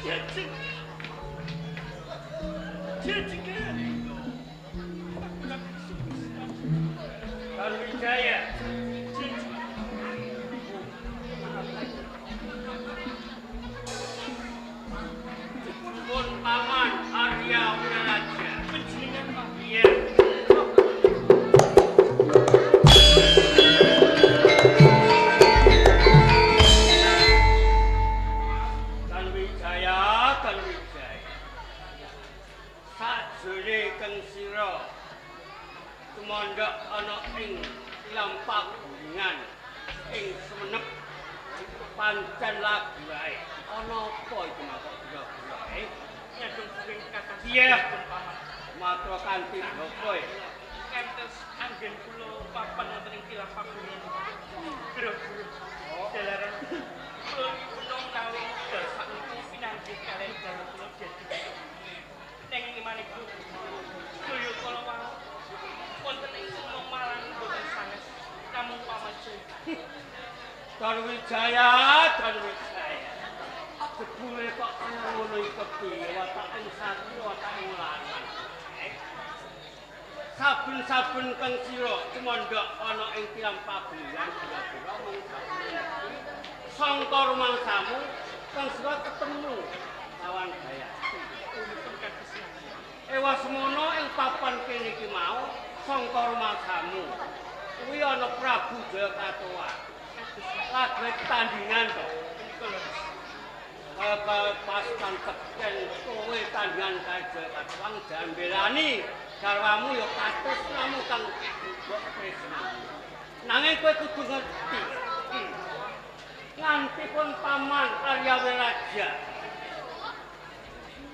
Jajeng. Wijaya. Pun Paman Arya Wiraraja. Panjenengan Pak. Iya. Wijaya, Wijaya. Sajrone kang sira tumandhak ana ing lampak guringan ing Sumenep pancen lagu wae. Ana apa iku makok kira-kira? Nyadong kuring kathah. Iya, pun Paman. Matur kanthi bapa. Kentes anggen kula papan wonten ing tilam paguringan. Gero-gero. Jalaran kula nyuwun menawi wekdal sakniku pinanggih kaliyan dalu kula dadi. Nanging imanipun sedaya kala wau wonten ing Sumeng Malang boten sanes namung Paman Jaya. Wijaya, Wijaya. Jebule kok kaya ngono iki kepiye watake satri watake lanang. Saben-saben kang sira tumandhak ana ing tilam pagulingan kira-kira mung sangka rumangsamu kang sira ketemu lawan Gayatri. Ewa semono ing papan kene iki mau sangka rumangsamu kuwi ana Prabu Jayakatwa. Lagi tandingan to. Kaya pas teken kowe tandingan kae Jayakatwa jambelani garwamu ya katresnamu kang mbok tresnani. Nanging kowe kudu ngerti. Nganti pun Paman Arya Wiraraja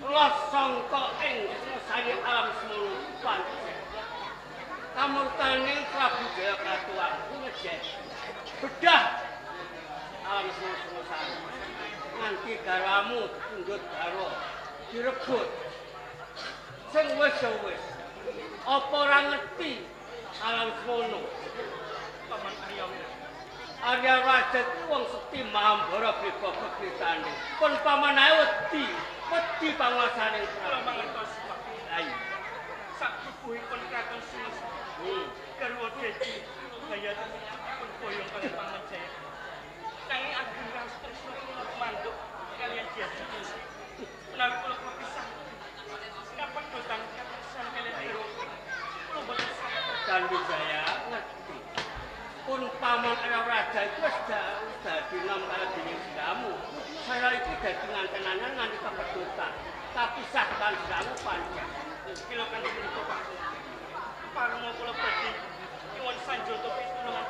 los sangka ing sari alam semono pancen. Kamurtane Prabu Jayakatwa kuwi ngejek bedah alam semono sari. Nganti garwamu dipundhut garwa direbut. Sing wis wis. Apa ora ngerti alam semono? Paman Arya Wiraraja. Arya Raja ku wong sekti mambara bebebetane. Pun paman ae wedi, wedi panguasane kula mangertos Pak. Lha iya. Sakubuhipun kraton Sumenep. Garwa dadi Gayatri dipun boyong kaliyan Paman Jaya. Nanging ageng raos tresna kula tumanduk kaliyan diajeng. Menawi kula kepisah kapedotan katresnan kaliyan garwa kula boten saged. Dan Wijaya ngerti. Pun Paman Arya Raja iku wis dadi nom karo dening sliramu. Saya iki dadi ngantenanan nganti kepedotan. Kapisah kan sliramu pancen. Kula kanthi punika Pak. Parama kula badhe nyuwun sanjata pitulungan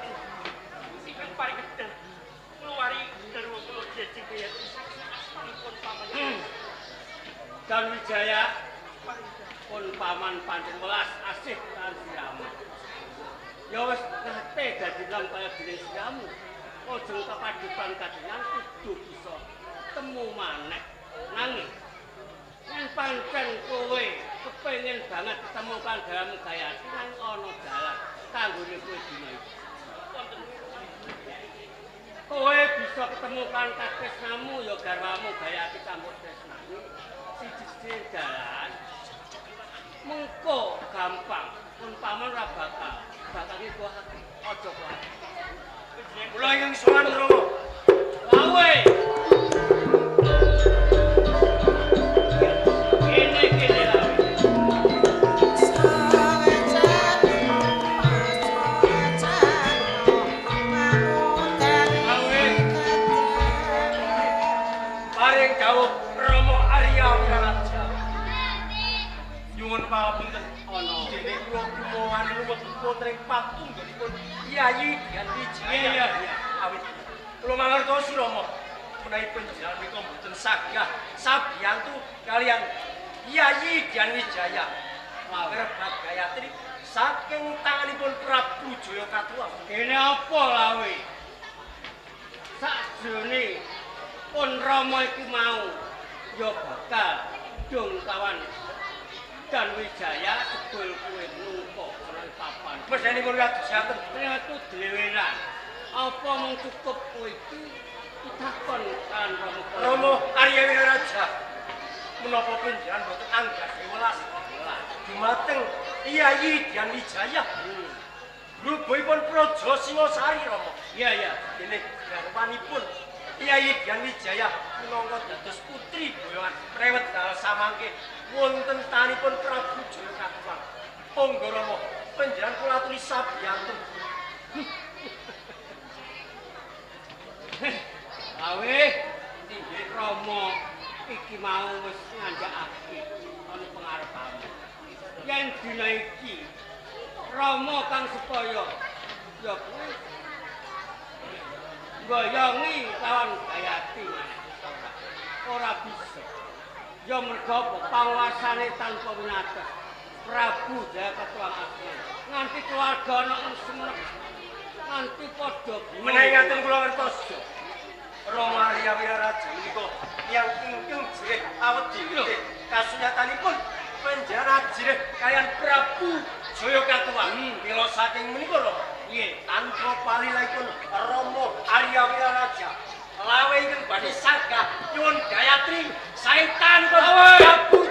ingkang paring kedah ngluwari garwa kula diajeng Gayatri saking asmanipun Paman. Dan Wijaya pun Paman pancen welas asih lan sliramu. Ya wis nate dadi nom kaya dening sliramu. Aja kepadutan kadengan kudu bisa temu maneh. Nanging yen pancen kowe kepengin banget ketemu karo garwamu Gayatri nang ana dalan kanggone kowe dina iki. Wonten Kowe bisa ketemu karo katresnamu ya garwamu Gayatri campur tresnani. Siji-siji dalan mengko gampang. Pun Paman ora bakal bakal kuwat aja kuwat. Kula ingkang sowan Rama. Lawe. Kene kene lawe. Lawe. Paring dawuh Rama Arya Wiraraja. Nyuwun pangapunten. Ana. Dene kula gumawan luwih wonten ing patunggalipun Yayi Dian Wijaya. Iya, iya. Awit kula mangertosi Rama menawi panjenengan menika mboten sagah sabiyantu kaliyan Yayi Dian Wijaya. Ngrebat Gayatri saking tanganipun Prabu Jayakatwa. Kene apa lawe? Sakjroning pun Rama iki mau ya bakal dung kawan Dan Wijaya sebul kowe nungko ana papan. Pesdenipun kados ngaten. Ternyata dhewenan. Apa mung cukup kowe iki pitakon kan Rama? Rama Arya Wiraraja, menapa panjenengan mboten anggadhahi welas dumateng Yayi Dian Wijaya. Grubuhipun Praja Singasari Rama. Iya iya. Dene garwanipun Yayi Dian Wijaya minangka dados putri boyongan prewet dal samangke wonten tanipun Prabu Jayakatwang. Monggo Rama, panjenengan kula aturi sabiyantu. Awe, inggih Rama iki mau wis ngandhakake ana pengarepamu. Yen dina iki Rama kang supaya ya kuwi nggoyongi lawan Gayatri ora bisa. Ya mergo apa panguasane tanpa winates Prabu Jayakatwang asmane nganti keluarga ana ing Sumenep nganti padha menawi ngaten kula ngertos. Rama Arya Wiraraja menika tiyang ingkang jirih awedi kasunyatanipun panjenengan jirih kaliyan Prabu Jayakatwang. Mila saking menika Rama nggih tanpa palilahipun Rama Arya Wiraraja lawe ingkang badhe sagah nyuwun Gayatri saitanipun Prabu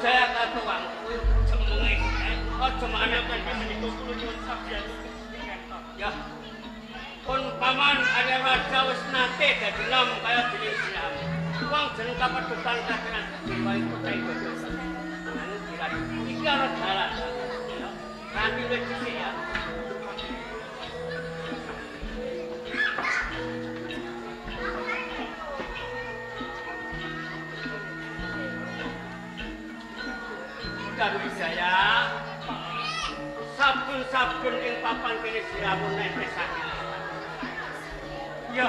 Jayakatwang. Saben-saben ing papan kene siramu netesake. Ya.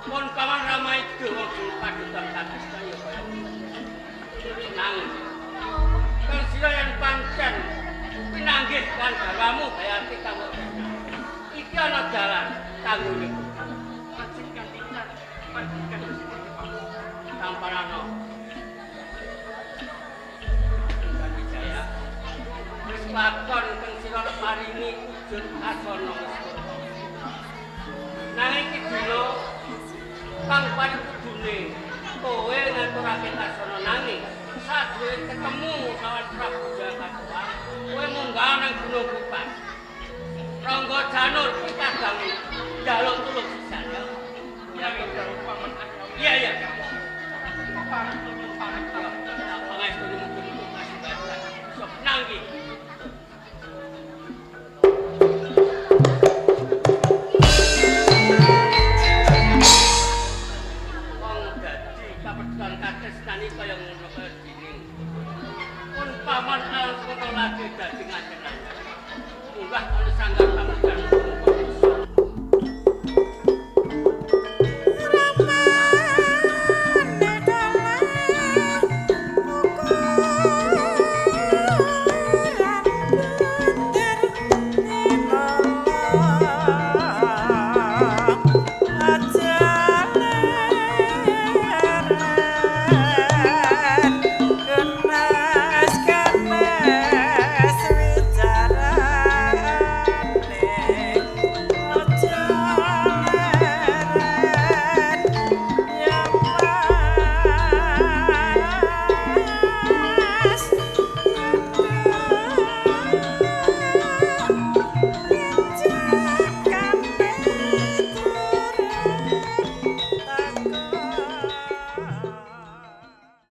Pun paman Rama itu wong padutan kados kaya kaya. Nang. Kang sira yen pancen pinanggih kan garwamu Gayatri kang tresna. Iki ana dalan kanggo niku. Ajeng kanthi pandikan Tamparana. Wis lakon kang sira paringi ujud asana wis. Nanging iki dina kang paring kudune kowe ngaturake asana nanging Sadurunge ketemu lawan Prabu Jayakatwang, kowe munggah nang Gunung Kupas. Rangga Janur kuwi kadangmu. Njaluk tulung sisan ya. Menawi dawuh paman Arya. Iya, iya. Pareng nyuwun pamit. Tak pangestune mugi-mugi kasembadan. Iso menang iki. Wong dadi kapedhan katresnane kaya ngono kaya dene. Pun paman Alang Semono lagi dadi ngaten. Munggah ana sanggar.